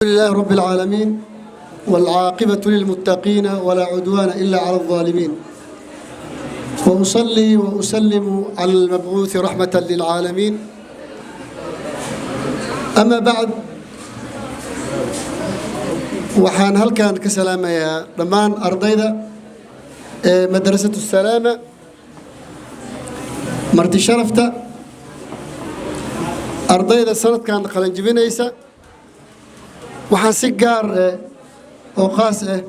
لله رب العالمين، والعاقبة للمتقين، ولا عدوان إلا على الظالمين، وأصلي وأسلم على المبعوث رحمة للعالمين. أما بعد، waxaan halkan ka salaamayaa dhammaan ardayda ee Madrasatu Salaama, marti sharafta, ardayda sanadkan qalinjibinaysa. Waxaan si gaar ah oo khaas ah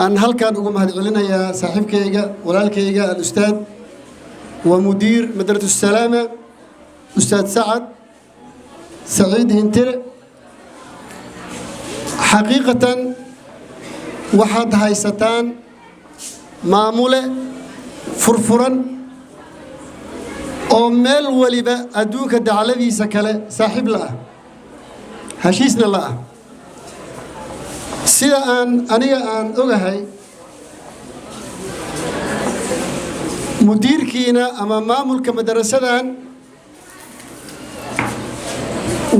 aan halkan ugu mahadcelinayaa saaxiibkayga, walaalkayga, al-ustaad wa mudiir Madrasatu Salaama, Ustaad Sacad Saciid Hintire. Xaqiiqatan, waxaad haysataan maamule furfuran oo meel waliba adduunka dacladiisa kale saaxiib la ah, heshiisna la ah. Sida aan aniga aan ogahay, mudiirkiina ama maamulka madarasadan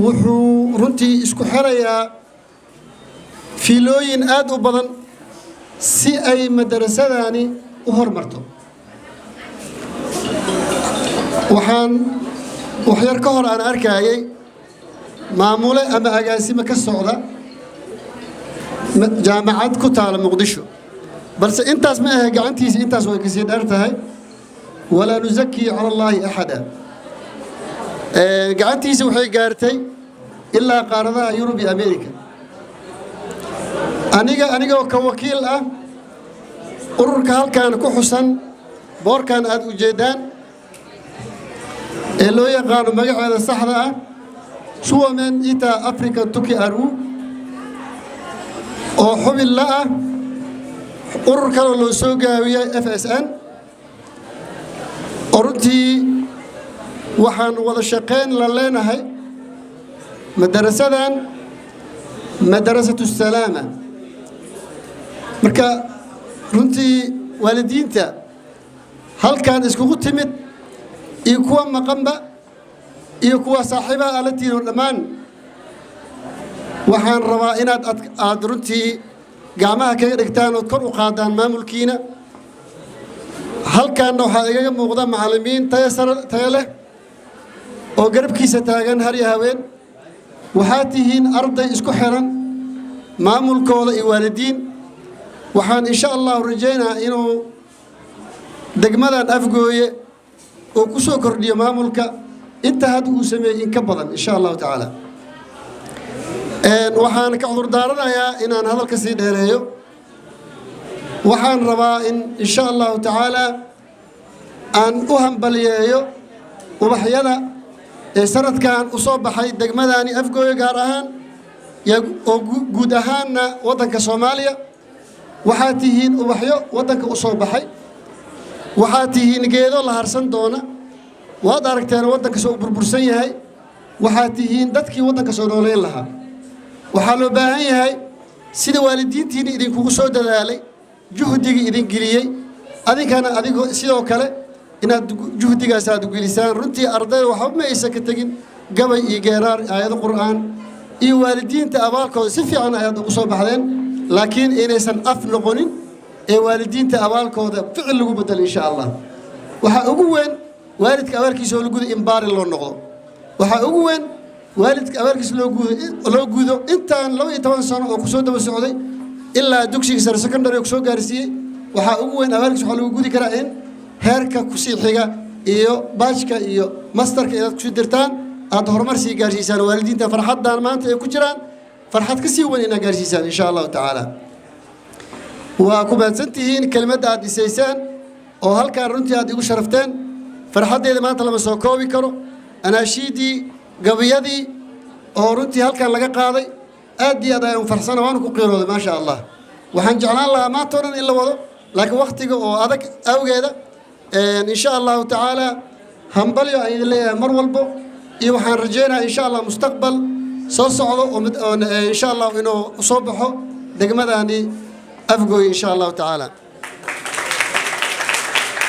wuxuu runtii isku xirayaa fiilooyin aad u badan si ay madarasadani u hormarto. Waxaan waxyar ka hor aan arkayay maamule ama agaasimo ka socda jaamacad ku taala Muqdisho, balse intaas ma ahe, gacantiisa intaas way kasii dheer tahay. Walaa nusakii cala Allaahi axada. Gacantiisa waxay gaartay ilaa qaaradaha Yurub iyo America. Anigoo ka wakiil ah ururka halkan ku xusan, boorkan aad ujeeddaan ee loo yaqaano magaceeda saxda ah Suomen Itä Afrikan Tuki ry, oo xubin la ah urur kaloo loo soo gaabiyey FSN, oo runtii waxaan wada shaqayn la leenahay madarasadan, Madarasatu Salaama. Marka runtii waalidiinta halkan iskugu timid iyo kuwa maqanba iyo kuwa saaxiibaha aad la tihiin oo dhammaan, waxaan rabaa inaad aad runtii gacmaha kaga dhigtaan ood kor u qaadaan maamulkiina. Halkanna waxaa igaga muuqda macallimiin tayo sare, tayo leh oo garabkiisa taagan har iyo haween. Waxaa tihiin arday isku xiran, maamulkooda iyo waalidiin. Waxaan insha Allahu rajaynaa inuu degmadan Afgooye oo ku soo kordhiyo maamulka inta hadda uu sameeyey in ka badan, insha Allahu tacaala. Waxaan ka cudurdaaranayaa inaan hadalka sii dheereeyo. Waxaan rabaa in insha Allahu tacaala aan u hambaliyeeyo ubaxyada ee sanadkan u soo baxay degmadani Afgooye gaar ahaan oo guud ahaanna waddanka Soomaaliya. Waxaa tihiin ubaxyo waddanka u soo baxay, waxaa tihiin geedo la harsan doona. Waad aragteen waddanka soo burbursan yahay. Waxaa tihiin dadkii waddanka soo nooleyn lahaa. Waxaa loo baahan yahay sida waalidiintiina idinkugu soo dadaalay, juhdigii idin geliyey, adinkana adigo sidoo kale inaad juhdigaas aad gelisaan. Runtii ardayda waxba ma aysan ka tegin, gabay iyo geeraar, aayado Qur'aan iyo waalidiinta abaalkooda si fiican ayaad ugu soo baxdeen, laakiin inaysan af noqonin ee waalidiinta abaalkooda ficil lagu bedelo, insha Allah. Waxaa ugu weyn waalidka abaalkiisa oo la gudo in baari loo noqdo. Waxaa ugu weyn waalidka abaalkiisa loo gudo intaan 12 sano oo kusoo daba socday ilaa dugsiga sare, secondary kusoo gaarsiiyey. Waxaa ugu weyn abaalkiisa waxaa lagu gudi karaa in heerka kusii xiga iyo bachelor-ka iyo master-ka inaad kusii dirtaan, aad horumar sii gaarsiisaan. Waalidiinta farxaddan maanta ay ku jiraan farxad ka sii weyn inaad gaarsiisaan, insha Allahu tacaala. Waa ku mahadsantihiin kelimadda aad dhisaysaan oo halkaan runtii aad igu sharafteen. Farxaddeeda maanta lama soo koobi karo. Anaashiidii, gabiyadii oo runtii halkan laga qaaday, aad iyo aad ayaan farxsana, waanu ku qiirooday, maasha Allah. Waxaan jeclaan lahaa maanta o dhan in la wado, laakiin wakhtiga oo adag awgeeda. Insha Allahu tacaala, hambalyo aan idin leeyahay mar walbo, iyo waxaan rajaynayaa insha Allah mustaqbal soo socdo oo insha Allah inuu soo baxo degmadani Afgooy, insha Allahu tacaala.